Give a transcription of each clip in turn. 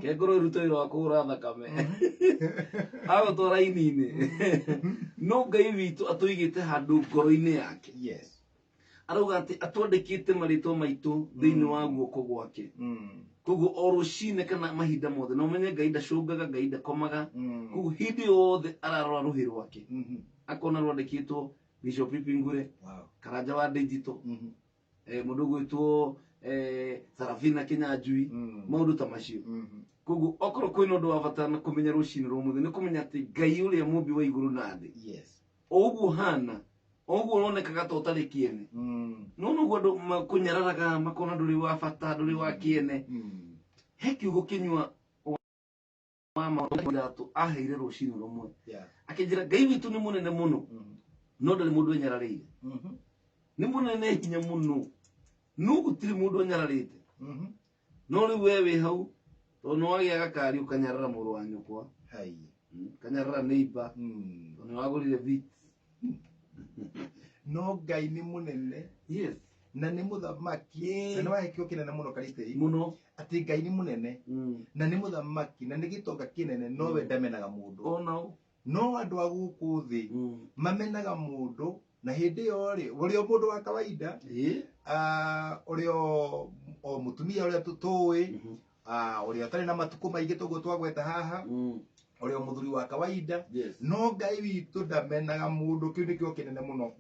Kengorwo ĩrute wĩra wa kũhũra thakame agũtwara ini-inĩ, no Ngai witũ atũigĩte handũ ngoro-inĩ yake. Arauga atĩ atwandĩkĩte marĩtwa maitũ thĩinĩ wa guoko gwake. Koguo o rũcinĩ kana mahinda mothe, na ũmenye Ngai ndacũngaga, Ngai ndakomaga. Koguo hĩndĩ yothe ararora rũhĩ rwake, akona rwandĩkĩtwo Bishop Pipi Ngure, Karanja wa Digital, mũndũ ũgwĩtwo Sarafina Kinyanjui, maũndũ ta macio. Koguo okorwo kwĩna ũndũ wa bata na kũmenya rũcinĩ rwa ũmũthĩ, nĩ kũmenya atĩ Ngai ũrĩa mũmbi wa igũrũ na thĩ, o ũguo hana, o ũguo ũronekaga ta ũtarĩ kĩene, no noguo andũ makũnyararaga, makona ndũrĩ wa bata, ndũrĩ wa kĩene. He kiugo kĩnyua wa maũndũ aheire rũcinĩ rũmwe, akĩnjĩra Ngai witũ nĩ mũnene mũno, no ndarĩ mũndũ enyararĩire. Nĩ mũnene hinya mũno, no gũtirĩ mũndũ enyararĩte. No rĩu we wĩ hau, tondũ nĩ wagĩa gakari, ũkanyarara mũrũ wa nyũkwa, Hai. Kanyarara neighbor, tondũ nĩ wagũrire vit. No Ngai nĩ mũnene na nĩ mũthamaki, na nĩ wahe kĩo kĩnene mũno, Karitei, mũno, atĩ Ngai nĩ mũnene na nĩ mũthamaki na nĩ gĩtonga kĩnene, nowe ndamenaga mũndũ. Ona No andũ a gũkũ thĩ mamenaga mũndũ, na hĩndĩ ĩyo rĩ, ũrĩa o mũndũ wa kawaida, ũrĩa o mũtumia ũrĩa tũĩ, ũrĩa ũtarĩ na matukũ maingĩ toguo twagweta haha, ũrĩa o mũthuri wa kawaida. No Ngai witũ ndamenaga mũndũ. Kĩu nĩkĩo kĩnene mũno.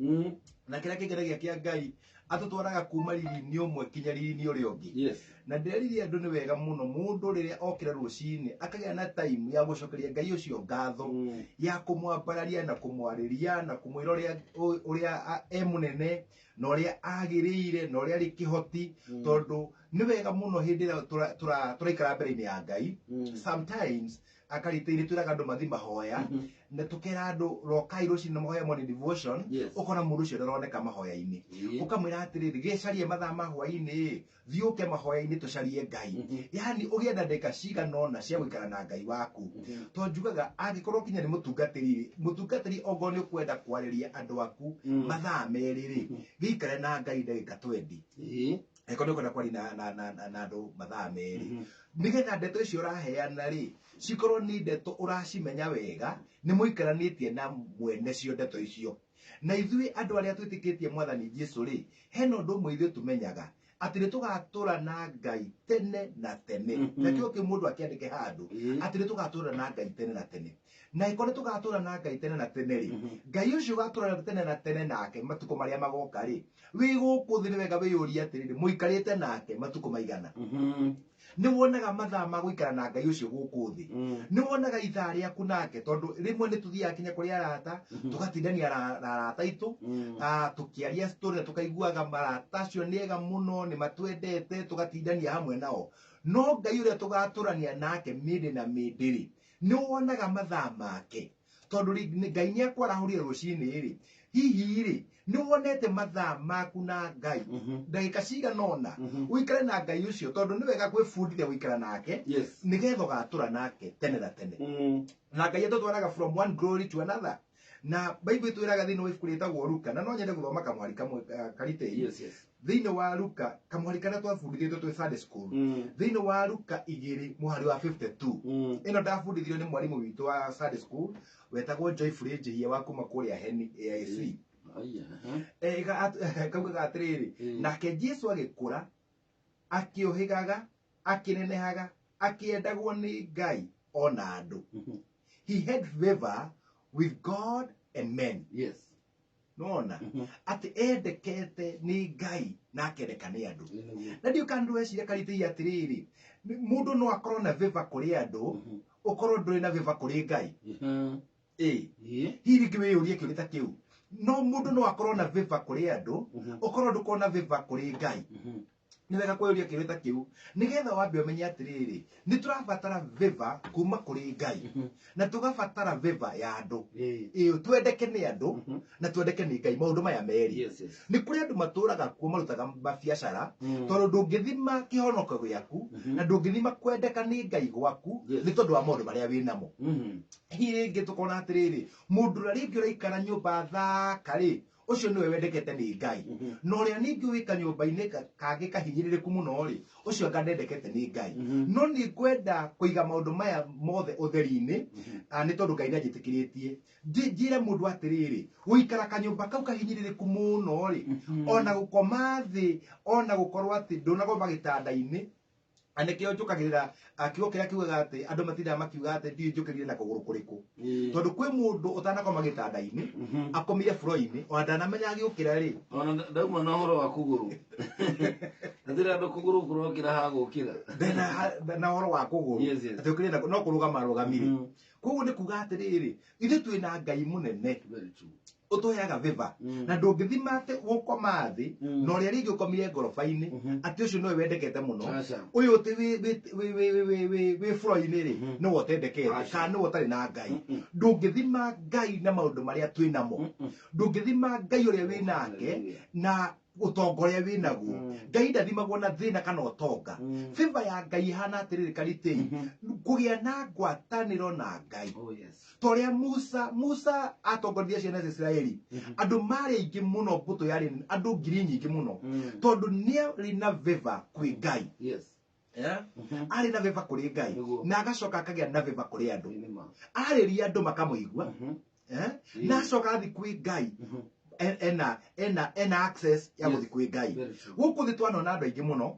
Na kĩrĩa kĩngenagia kĩa Ngai, atũtwaraga kuma riri-inĩ ũmwe kinya riri-inĩ ũrĩa ũngĩ. Na ndĩrerire andũ nĩ wega mũno mũndũ rĩrĩa okĩra rũcinĩ akagĩa na time ya gũcokeria Ngai ũcio ngatho, ya kũmwambararia na kũmwarĩria na kũmwĩra ũrĩa e mũnene na ũrĩa agĩrĩire na ũrĩa arĩ kĩhoti, tondũ nĩ wega mũno hĩndĩ ĩrĩa tũraikara mbere-inĩ ya Ngai. Sometimes akarĩtĩire twĩraga andũ mathi mahoya, na tũkera andũ rokai rũcinĩ na mahoya morning devotion. Ũkona mũndũ ũcio ndaroneka mahoya-inĩ. Ũkamwĩra atĩrĩrĩ, gĩcarie mathaa ma hwaĩ-inĩ, thiĩ ũke mahoya-inĩ tũcarie Ngai. Yani ũgĩe na ndagĩka cigana ũna cia gũikara na Ngai waku. Tondũ njugaga angĩkorwo kinya nĩ mũtungatĩri rĩ, mũtungatĩri ongorwo nĩ ũkwenda kwarĩria andũ aku mathaa 2 rĩ, gĩikare na Ngai ndagĩka 20. Angĩkorwo nĩ ũkwenda kwaria na andũ mathaa 2, nĩgetha ndeto icio ũraheana rĩ, cikorwo nĩ ndeto ũracimenya wega, nĩ mũikaranĩtie na mwene cio ndeto icio. Na ithuĩ andũ arĩa twĩtĩkĩtie Mwathani Jesu rĩ, hena ũndũ ũmwe ithuĩ tũmenyaga, atĩ nĩ tũgatũra na Ngai tene na tene. Na kĩo kĩu mũndũ akĩandĩke handũ, atĩ nĩ tũgatũra na Ngai tene na tene. Na ĩkorwo nĩ tũgatũra na Ngai tene na tene rĩ, Ngai ũcio ũgatũra tene na tene nake matukũ marĩa magoka rĩ, wĩ gũkũ thĩ nĩ wega wĩyũrie atĩrĩrĩ, mũikarĩte nake matukũ maigana? Nĩ wonaga mathaa ma gũikara na Ngai ũcio gũkũ thĩ? Nĩ wonaga ithaa rĩaku nake? Tondũ rĩmwe nĩ tũthiaga kinya kũrĩ arata, tũgatindania na arata aitũ, tũkĩaria story, na tũkaiguaga marata acio nĩ ega mũno, nĩ matwendete, tũgatindania hamwe nao. No Ngai ũrĩa tũgatũrania nake mĩndĩ na mĩndĩ rĩ, nĩ wonaga mathaa make? Tondũ Ngai nĩ akwarahũrire rũcinĩ rĩ, hihi rĩ, nĩ wonete mathaa maku na Ngai, ndagĩka cigana ũna ũikare na Ngai ũcio? Tondũ nĩ wega gwĩbundithia gũikara nake, nĩgetha ũgatũra nake tene na tene. Na Ngai atũtwaraga from one glory to another, na Bible ĩtwĩraga thĩinĩ wa ibuku rĩtagwo Luka, na no nyende gũthoma kamwari kamwe, Karitei. Yes. Thĩinĩ wa Luka, kamwari karĩa twabundithĩtio twĩ Sunday school, thĩinĩ wa Luka 2 mũhari wa 52. Ĩno ndabundithirio nĩ mwarimũ witũ wa Sunday school wetagwo Joyful Njihia wa kuma kũrĩa Heni AIC. Aya, aha. Kaugaga atĩrĩrĩ, nake Jesu agĩkũra, akĩũhĩgaga, akĩnenehaga, akĩendagwo nĩ Ngai ona andũ. He had favor with God and men. Nona atĩ endekete nĩ Ngai na akendeka nĩ andũ. Nĩ nĩguo. Na ndiũ kana ndweciria, Karitei, atĩrĩrĩ, mũndũ no akorwo na favor kũrĩ andũ, ũkorwo ndũrĩ na favor kũrĩ Ngai. Ĩ hihi rĩngĩ wĩyũrie kĩũria ta kĩu, no mũndũ no akorwo na favor kũrĩ andũ, ũkorwo ndũkorwo na favor kũrĩ Ngai? Nĩ wega kwĩyũria kĩũria ta kĩu, nĩgetha wambe ũmenye atĩrĩrĩ, nĩ tũrabatara favor kuma kũrĩ Ngai, na tũgabatara favor ya andũ. Ĩĩ, twendeke nĩ andũ na twendeke nĩ Ngai, maũndũ maya merĩ. Nĩ kũrĩ andũ matũraga kuo marutaga mabiacara, tondũ ndũngĩthima kĩhonoko gĩaku na ndũngĩthima kwendeka nĩ Ngai gwaku nĩ tondũ wa maũndũ marĩa wĩ namo. Hihi rĩngĩ tũkona atĩrĩrĩ, mũndũ ũrĩa rĩngĩ ũraikara nyũmba thaka rĩ, Ũcio nĩwe wendekete nĩ Ngai. Na ũrĩa ningĩ wĩ kanyũmba-inĩ kangĩ kahinyĩrĩrĩku mũno rĩ, ũcio anga ndendekete nĩ Ngai. No nĩ ngwenda kũiga maũndũ maya mothe ũtheri-inĩ, nĩ tondũ Ngai nĩanjĩtĩkĩrĩtie. Njĩre mũndũ atĩrĩrĩ, gũikara kanyũmba kau kahinyĩrĩrĩku mũno rĩ, ona gũkoma thĩ, ona gũkorwo atĩ ndũnagoma gĩtanda-inĩ, na nĩkĩo njũkagĩrĩra kiugo kĩrĩa kiugaga atĩ andũ matindaga makiuga atĩ ndiũĩ njũkĩrire na kũgũrũ kũrĩkũ. Tondũ kwĩ mũndũ ũtanakoma gĩtanda-inĩ, akomire floor-inĩ, ona ndanamenya agĩũkĩra rĩ. Ona ndauma na ũhoro wa kũgũrũ. Hatirĩ andũ kũgũrũ kũrokĩra hagũkĩra. Ndena ũhoro wa kũgũrũ. Yes, yes. Atĩ ũkĩrĩ na, no kũrũgama arũgamire. Koguo nĩ kuga atĩrĩrĩ, ithuĩ twĩna Ngai mũnene. Very true. Ũtũheaga favor. Na ndũngĩthima atĩ gũkoma thĩ, na ũrĩa rĩngĩ ũkomire ngoroba-inĩ, atĩ ũcio nĩwe wendekete mũno. Aca. Ũyũ ũtĩ wĩ floor-inĩ rĩ, nĩwe ũtendekete, Aca. kana nĩwe ũtarĩ na Ngai. Ndũngĩthima Ngai na maũndũ marĩa twĩ namo. Ndũngĩthima Ngai ũrĩa wĩ nake Hallelujah. na ũtonga ũrĩa wĩ naguo. Ngai ndathimagwo na thĩna kana ũtonga. Favor ya Ngai ĩhana atĩrĩrĩ Karitei, kũgĩa na ngwatanĩro na Ngai. Oh, yes. Ta ũrĩa Musa atongoririe ciana cia Isiraeli, andũ marĩ aingĩ mũno, mbũtũ yarĩ andũ ngiri nyingĩ mũno, tondũ nĩarĩ na favor kwĩ Ngai. Yes. Arĩ na favor kũrĩ Ngai, na agacoka akagĩa na favor kũrĩ andũ. Nĩ ma. Arĩria andũ makamũigua. Na acoka athiĩ kwĩ Ngai. Ena access ya gũthiĩ kwĩ Ngai. Very true. Gũkũ thĩ twanona andũ aingĩ mũno,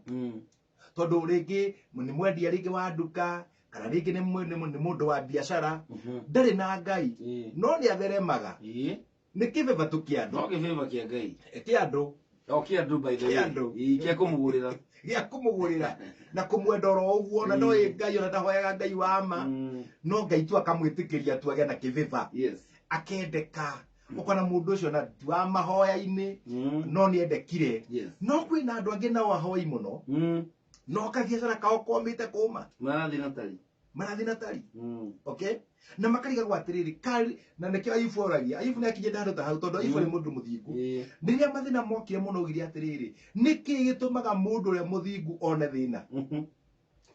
tondũ rĩngĩ nĩ mwendia rĩngĩ wa nduka, kana rĩngĩ nĩ mũndũ wa biacara, ndarĩ na Ngai, no nĩ atheremaga. Nĩ kĩbeba tu kĩa andũ. No kĩbeba kĩa Ngai. Kĩa andũ. O kĩa andũ, by the way. Kĩa andũ. Kĩa kũmũgũrĩra. Gĩa kũmũgũrĩra. Na kũmwenda oro ũguo, na ndoĩ Ngai, ona ndahoyaga Ngai wa ma. No Ngai tu akamwĩtĩkĩria tu agĩe na kĩbeba. Yes. Akendeka. Ũkona mũndũ ũcio na ti wa mahoya-inĩ, no nĩendekire. Yes. No kwĩna andũ angĩ nao ahoi mũno, no kabiacara kao komĩte kũma. Marathiĩ na tari. Marathiĩ na tari. Okay? Na makarigagwo atĩrĩrĩ, na nĩkĩo Ayubu oragia. Ayubu nĩakinyĩte handũ ta hau, tondũ Ayubu arĩ mũndũ mũthingu. Rĩrĩa mathĩna mokire mũno augire atĩrĩrĩ, nĩkĩ gĩtũmaga mũndũ ũrĩa mũthingu one thĩna?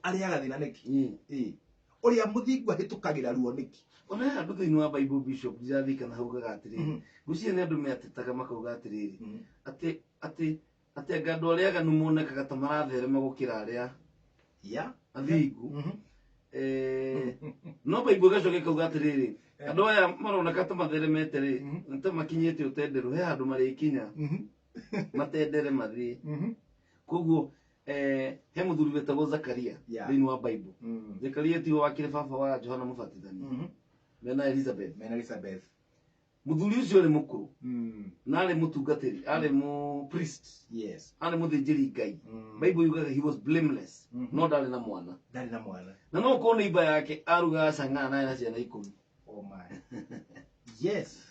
Arĩaga thĩna nĩkĩ? Ũrĩa mũthingu ahĩtũkagĩra ruo nĩkĩ? Ona he handũ thĩinĩ wa Bible, Bishop, ndirathiĩ kana haugaga atĩrĩrĩ. Ngwĩciria nĩ andũ meatetaga makauga atĩrĩrĩ, atĩ anga andũ arĩa aganu monekaga ta maratherema gũkĩra arĩa athingu. No Bible ĩgacoka ĩkauga atĩrĩrĩ, andũ aya maroneka ta matheremete rĩ, nĩ ta makinyĩte ũtenderũ, he handũ marĩkinya, matendere mathiĩ. Koguo, he mũthuri wetagwo Zakaria thĩinĩ wa Bible. Zakaria tiwe wakĩrĩ baba wa Johana Mũbatithania. Mena Elizabeth. Mena Elizabeth. Mũthuri ũcio arĩ mũkũrũ. Na arĩ mũtungatĩri, arĩ mũ priest. Yes. Arĩ mũthĩnjĩri Ngai. Bible yugaga he was blameless. No ndarĩ na mwana. Ndarĩ na mwana. Na no ũkorwo nĩ imba yake arugaga cang'aa na ena ciana 10. Oh my. Yes.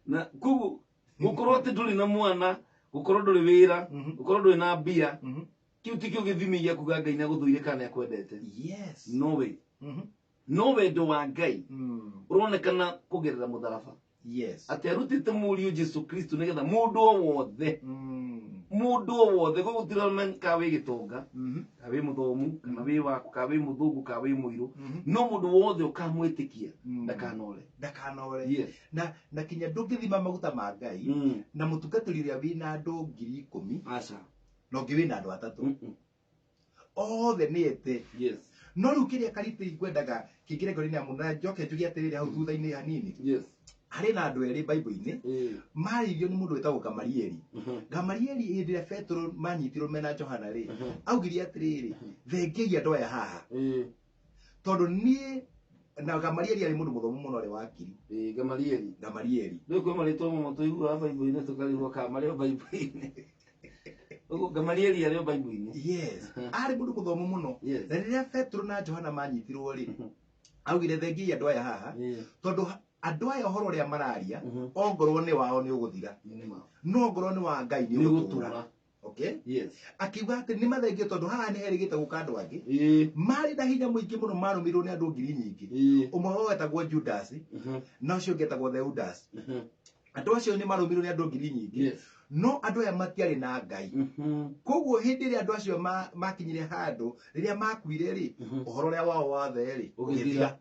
Na koguo gũkorwo atĩ ndũrĩ na mwana, gũkorwo ndũrĩ wĩra, gũkorwo ndũrĩ na mbia, kĩu ti kĩo gĩthimi gĩa kuga Ngai nĩagũthũire kana nĩakwendete. Yes. No way. No wendo wa Ngai ũronekana kũgerera mũtharaba. Yes. Atĩ arutĩte mũriũ Jesu Kristo nĩgetha mũndũ o wothe, mũndũ o wothe, koguo gũtirona ka wĩ gĩtonga, ka wĩ mũthomu, kana wĩ waku, ka wĩ mũthũngũ, ka wĩ mũirũ, no mũndũ wothe ũkamwĩtĩkia ndakanore. Ndakanore. Yes. Na kinya ndũngĩthima maguta ma Ngai, na mũtungatĩri ũrĩa wĩna andũ ngiri ikũmi, Aca. na ũngĩ wĩna andũ atatũ. Othe nĩ ete. Yes. No rĩu kĩrĩa Karitĩ ngwendaga kĩingĩre ngoro-inĩ ya mũndũ, na njoke njuge atĩrĩrĩ hau thutha-inĩ hanini. Yes. Harĩ na andũ erĩ Bible-inĩ, marĩirio nĩ mũndũ wĩtagwo Gamalieli. Gamalieli hĩndĩ ĩrĩa Petero manyitirwo mena Johana rĩ, augire atĩrĩrĩ, thengiai andũ aya haha. Tondũ niĩ na Gamalieli arĩ mũndũ mũthomu mũno, arĩ wakiri. Gamalieli. Gamalieli. Rĩu kwĩ marĩtwa mamwe tũiguaga Bible-inĩ tũkarigwo kana marĩ o Bible-inĩ. Ũguo Gamalieli arĩ o Bible-inĩ. Yes. Arĩ mũndũ mũthomu mũno. Yes. Na rĩrĩa Petero na Johana manyitirwo rĩ, augire thengiai andũ aya haha, tondũ andũ aya ũhoro ũrĩa mararia, ongorwo nĩ wao nĩ ũgũthira. Nĩ ma. No ongorwo nĩ wa Ngai nĩ Nĩ ũgũtũra. ũgũtũra. Okay? Yes. Akiuga atĩ nĩ mathengio tondũ haha nĩ herĩgĩte gũka andũ angĩ. Marĩ na hinya mũingĩ mũno, marũmĩrĩirwo nĩ andũ ngiri nyingĩ. Ũmwe wao etagwo Judas, na ũcio ũngĩ etagwo Theudas. Andũ acio nĩ marũmĩrĩirwo nĩ andũ ngiri nyingĩ. Yes. No andũ aya matiarĩ na Ngai. Koguo hĩndĩ ĩrĩa andũ acio makinyire handũ, rĩrĩa makuire rĩ, ũhoro ũrĩa wao wathe rĩ, Ũgĩthira. ũgĩthira.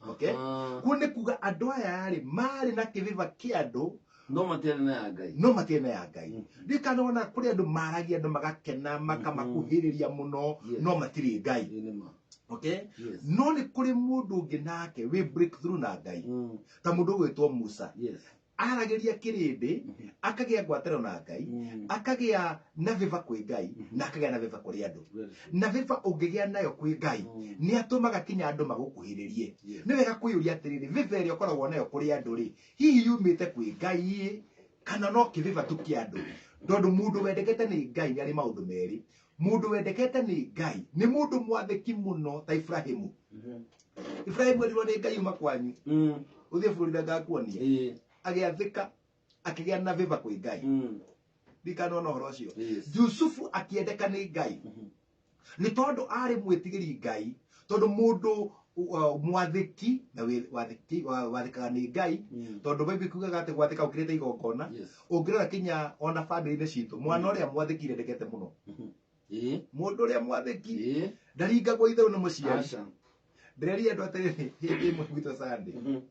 Okay? Kuo nĩ kuga andũ aya rĩ, marĩ na kĩbĩba kĩa andũ, No matiarĩ na ya Ngai. No matiarĩ na ya Ngai. Ndirikana ona kũrĩ andũ maragia, andũ magakena, makamakuhĩrĩria mũno, no matirĩ Ngai. Ĩĩ nĩ ma. Okay? Yes. No nĩ kũrĩ mũndũ ũngĩ nake wĩ breakthrough na Ngai, ta mũndũ ũgwĩtwo Musa. Aragĩria kĩrĩndĩ, akagĩa ngwatanĩro na Ngai, akagĩa na favor kwĩ Ngai, na akagĩa na favor kũrĩ andũ. Very true. Na favor ũngĩgĩa nayo kwĩ Ngai, nĩ atũmaga kinya andũ magũkuhĩrĩrie. Nĩ wega kwĩyũria atĩrĩrĩ, favor ĩrĩa ũkoragwo nayo kũrĩ andũ rĩ, hihi yumĩte kwĩ Ngai ĩ, kana no kĩvĩva tu kĩa andũ? Tondũ mũndũ wendekete nĩ Ngai nĩ arĩ maũndũ merĩ. Mũndũ wendekete nĩ Ngai nĩ mũndũ mwathĩki mũno, ta Ibrahimu. Ibrahimu erirwo nĩ Ngai, uma kwanyu ũthiĩ bũrũri ũrĩa ngakuonia. Agĩathĩka, akĩgĩa na favor kwĩ Ngai. Ndikanona ũhoro ũcio. Jusufu akĩendeka nĩ Ngai nĩ tondũ arĩ mwĩtigĩri Ngai, tondũ mũndũ mwathĩki na wathĩkaga nĩ Ngai, tondũ Bible ikugaga atĩ gwathĩka gũkĩrĩte igongona. Ũngĩrora kinya ona bamĩrĩ-inĩ citũ, mwana ũrĩa mwathĩki nĩendekete mũno. Mũndũ ũrĩa mwathĩki ndaringagwo itherũ nĩ mũciari. Aca. Ndĩreria andũ atĩrĩrĩ, hĩndĩ ĩmwe gwitũ Sunday,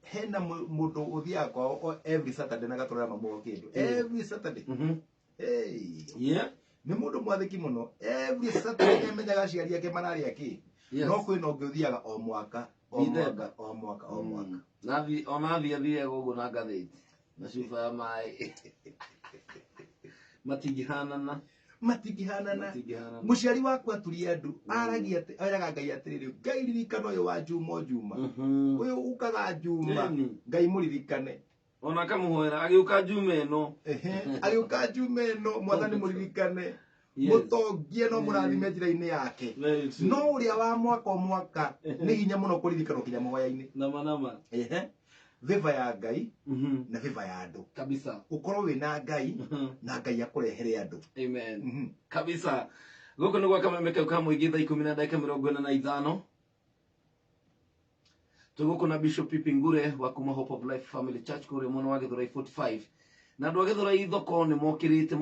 hena mũndũ ũthiaga kwao every Saturday na gatũrera mamu wao kĩndũ every Saturday. Hey. Nĩ mũndũ mwathĩki mũno. Every Saturday nĩamenyaga aciari ake mararĩa kĩ. No kwĩna ũngĩ ũthiaga o mwaka o Dithemba. mwaka, o mwaka o mwaka. Nathi ona thiĩ athiaga ũguo na ngathĩti na cuba ya maĩ. Matingĩhanana. Matingĩhanana. Matingĩhanana. Mũciari waku aturie andũ aragia atĩ, eraga Ngai atĩrĩrĩ, Ngai ririkana ũyũ wa Juma o Juma, ũyũ ũkaga Juma. Ngai mũririkane. Ona akamũhoera agĩũka Juma ĩno. Ehe, agĩũka Juma ĩno, Mwathani mũririkane, mũtongie no mũrathime njĩra-inĩ yake. Very true. No ũrĩa wa mwaka o mwaka nĩ hinya mũno kũririkanwo kinya mahoya-inĩ. Nama nama. Ehe, favor ya Ngai na favor ya andũ. Kabisa. Ũkorwo wĩna Ngai na Ngai akũrehere andũ. Amen. Kabisa. Gũkũ nĩ gwa kameme kau ka mũingĩ, thaa 10:45. Twĩ gũkũ na Bishop Pipi Ngure wa kuma Hope of Life Family Church kũrĩa mwena wa Gĩthũrai 45, na andũ a Gĩthũrai thoko nĩ mokĩrĩte.